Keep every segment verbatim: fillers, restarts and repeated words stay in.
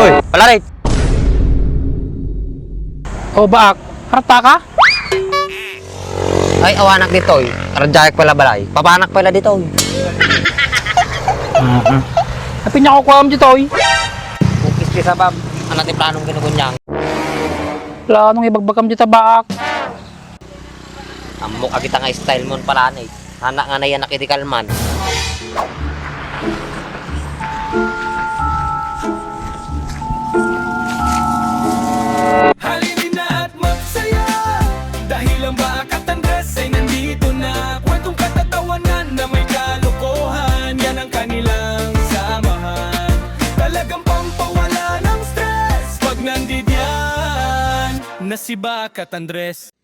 Oy, Palanit! O, Baak, arta ka? Ay, awanak ditoy. Kardiak pala balay. Papanak pala ditoy. Mhm. Apin niya kukuam ditoy? Kukis ti sabab. Ano ti planong kinukunyang? Planong ibagbagam dita, Baak. Ammok a kita nga style mon, Palanit. Anak nga nayanak iti kalman. Halina at magsaya, dahil ang Baak at Andres ay nandito na. Kwentong katatawanan na may kalokohan, yan ang kanilang samahan. Talagang pampawala ng stress pag nandidiyan na si Baak at Andres.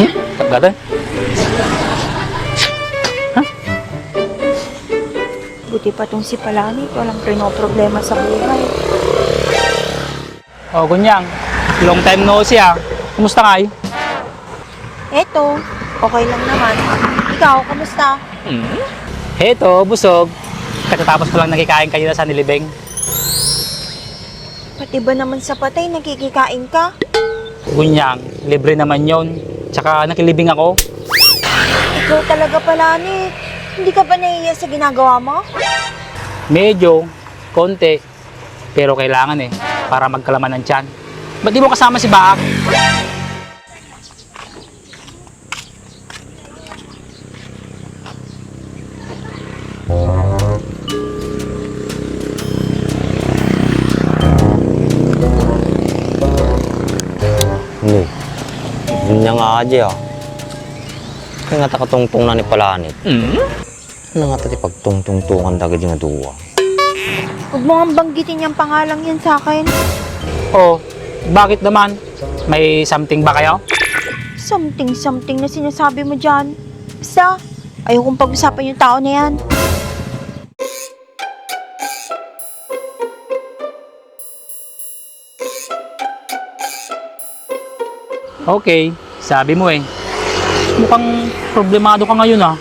Hmm? Gata? Buti pa tong si Palanit, walang pinoproblema sa buhay. O, Gunyang, long time no see, ah. Kumusta ngay? Eto, okay lang naman. Ikaw, kamusta? Hmm? Heto, busog. Katatapos ko lang nakikain kanina sa nilibing. Pati ba naman sa patay, nakikikain ka? Gunyang, libre naman yon. Tsaka nakilibing ako. Ikaw talaga, Palanit. Hindi ka ba nahiya sa ginagawa mo? Medyo, konti. Pero kailangan eh, para magkalaman ang tiyan. Ba't di mo kasama si Baak? Ni, Gunyang, adi ah. Kaya nga takatungtong na ni Palanit. Hmm? Ano nga ti pagtungtungtungan dagiti nga dua? Huwag mo nga banggitin yung pangalang yan sa akin. Oh, bakit naman? May something ba kayo? Something-something na sinasabi mo dyan. Basta, ayokong pag-usapan yung tao na yan. Okay, sabi mo eh. Mukhang problemado ka ngayon ah.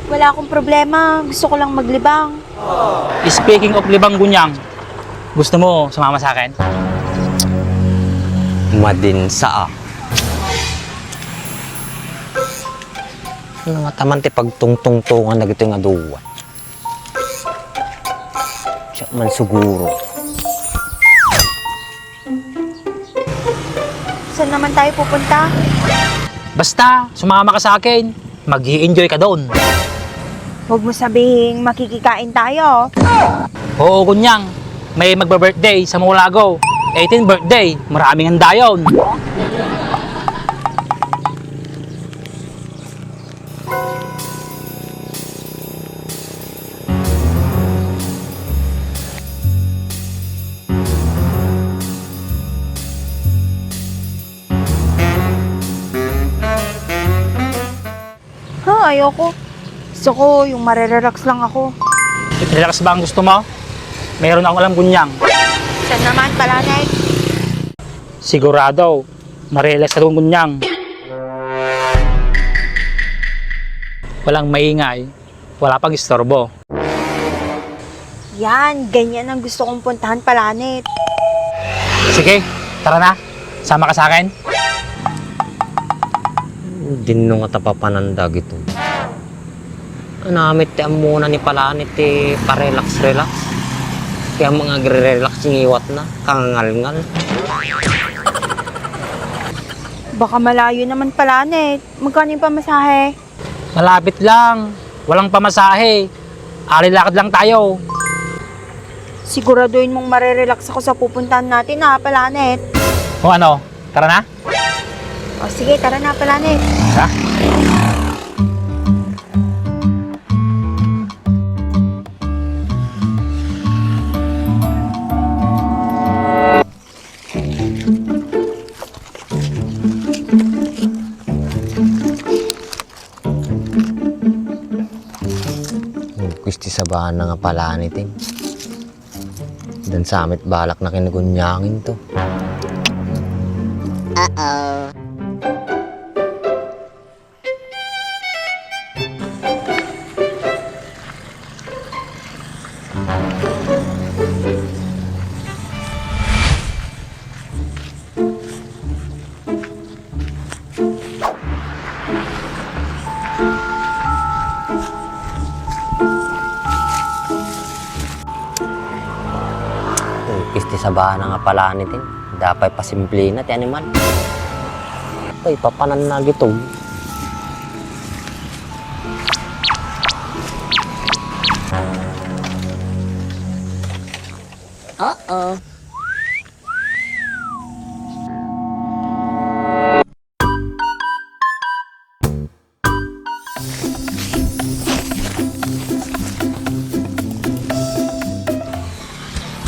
Wala akong problema. Gusto ko lang maglibang. Speaking of libang, Gunyang, gusto mo sumama sa akin? Madinsa ah. Ano nga taman ti pagtungtungtungan dagitoy nga duwa? Siya man siguro. Saan naman tayo pupunta? Basta, sumama ka sa akin. Mag-i-enjoy ka doon. Huwag mo sabihing makikikain tayo. Oo, Gunyang. May magbe-birthday sa Mulago. Eighteen birthday. Maraming handayon. Ha, ayoko. Gusto ko yung marerelax lang ako. Relax ba ang gusto mo? Meron akong alam, Gunyang. Saan naman, Palanit? Sigurado, marelax ka doon, Gunyang. Walang maingay, wala pang istorbo. Yan, ganyan ang gusto kong puntahan, Palanit. Sige, tara na. Sama ka sa akin. Dinno nga tapapanan dagito. Anamit ti ammona ni Palanit ti parelax-relax. Kaya mga agre-relax ngiwat na, kangangalngal. Baka malayo naman, Palanit. Magkano yung pamasahe? Malapit lang. Walang pamasahe. Alilakad lang tayo. Siguraduhin mong marerelax ako sa pupuntahan natin, ha, Palanit. O ano? Tara na? O sige, tara na, Palanit. Tara. Nagkusti sabana nga Palanit, eh. Dan samit balak na kinagunyanginto. Uh-oh. Ukis ti sabana nga palanet, eh. Dapay pasimplena ti animal. Tay, papananna ditoy. Oo.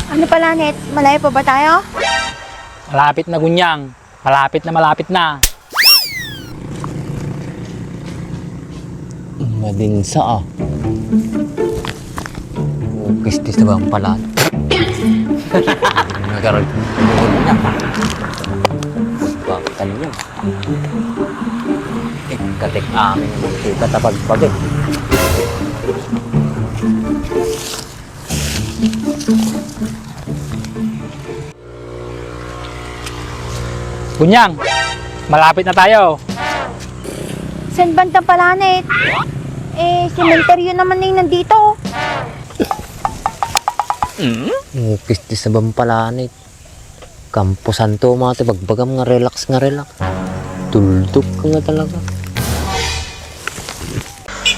Ano palanet? Malayo pa ba tayo? Malapit na, Gunyang. Malapit na, malapit na. Madinsa, ah. Ukis ti sabang palanet. Nagarag-, niya. Baktan niya. Ikatik amin, kita ta pagpagit. Gunyang, malapit na tayo. Saan banda palanet? Eh, sementeryo naman na yung nandito. Ukis ti sabang palanet. Kampo Santo, mga ti bagbagam nga relax, nga relax. Tuldok ka nga talaga.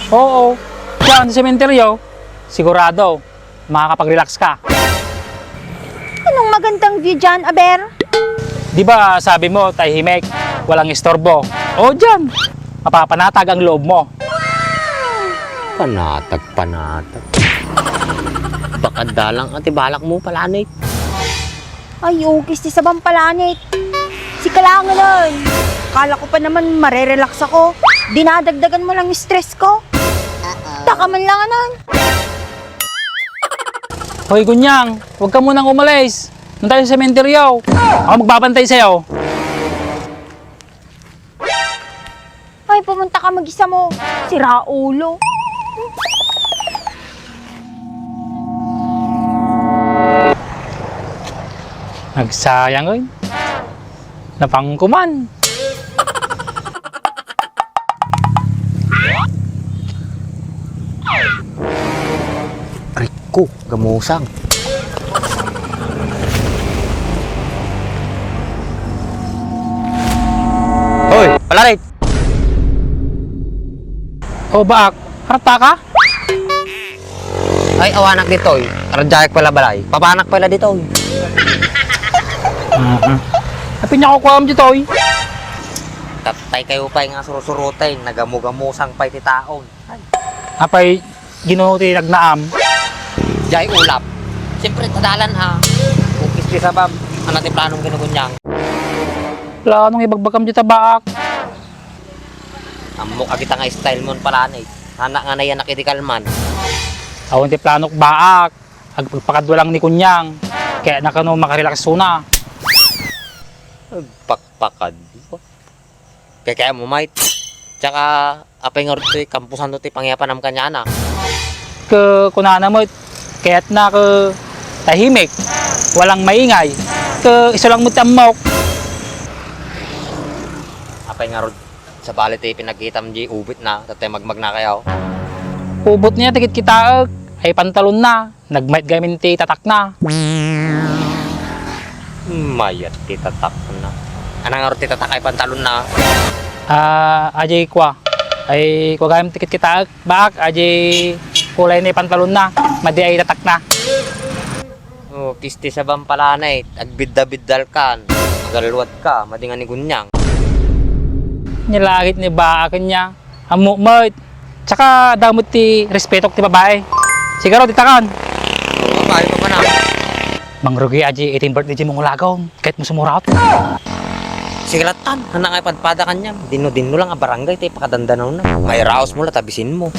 Oo, diyan sa sementeryo, sigurado, makakapag-relax ka. Anong magandang view dyan, aber? Di ba sabi mo, tahimik, walang istorbo? O diyan, mapapanatag ang loob mo. Panatag, panatag. Baka dalang ati balak mo, palanet. Ay, ukis ti sabang palanet. Sika lang nun. Kala ko pa naman marerelax ako. Dinadagdagan mo lang yung stress ko. Taka man lang nun. Hoy, Gunyang, huwag ka munang umalis. Doon tayo sa sementeryo. Ako magbabantay sa'yo. Ay, pumunta ka mag-isa mo. Sira ulo. Nagsayang, oy. Napangkuman. Aray ko, gamusang. Hoy, palarit! O, baak, harta ka? Ay, awanak ditoy. Radyaek pala balay. Papanak pala ditoy. Ah, ah. Apin niya kukuha ditoy? Tatay kayo pa'y nga surusurutay, nagamugamusang pa'y ti taon. Apay, Ginoo ti nagnaam. Jay ulap. Siyempre, tadalan ha. Kung kisti sabab, ano ti planong ginugunyang? Planong ibagbagam di tabaak. Ammok agita nga style mon pala ni. Anak nga nayanak iti kalman. Awan ti planok baak. Agpagpakadwa lang ni Kunyang. Kaya na kano makarelax una. Agpakpakadwa? Kaya, kaya mo, mate. Tsaka, apay nga rudtoy, kampusan to ti pangiyapanam kaniana. Ke, kunana met, kayatna ke tahimik, walang maingay. Ke, isu lang met ti ammok. Apay nga rud, sabali ti pinagkitam di ubit na, tatay magmagna kayo. Ubot niya, tikit kitaek, ay pantalon na. Nagmayat gamin ti tatakna. Mayat ti tatakna. Anang ngarud ti tatak ay pantalonna? Ah, aji kua. Ay, kua gamin tikit kitaek. Baak, aji kulay ni pantalonna. Madi ay tatakna. Oh, kisti sabam pala na eh. Agbidda-biddal kan. Agaluat ka, madi nga ni Gunyang. Nilagit ni Baak niya. Ammo met. Tsaka damo ti respetok ti babae. Siguro ti takan. Oo, babae pa man, ah. Mangrugi aji itin birthday di mong ulagon. Kahit mo sumuraot. Sige latan, anak nga ipadpada kanyam. Dino-dino lang a barangay, tayo pakadandanawna. Mairaos mo la, tabisin mo.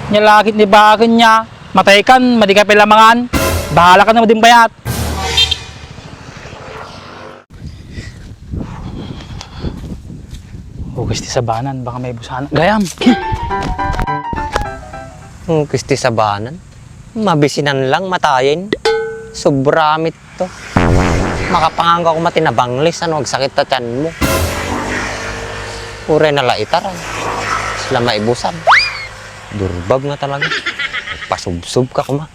Nya lakit ni baken niya, matay kan, madi ka pilamangan. Bahala ka na madimbayat. Hugas ti sabanan, baka may busana. Gayam! Hugas ti sabanan? Mabisinan lang, matayen. Sobra mit to. Makapangan ka kuma tinabanglis, ano, agsakit ta tiyan mo. Uray na la itaray. Sila maibusan. Durbab nga talaga. Pasubsob ka kuma.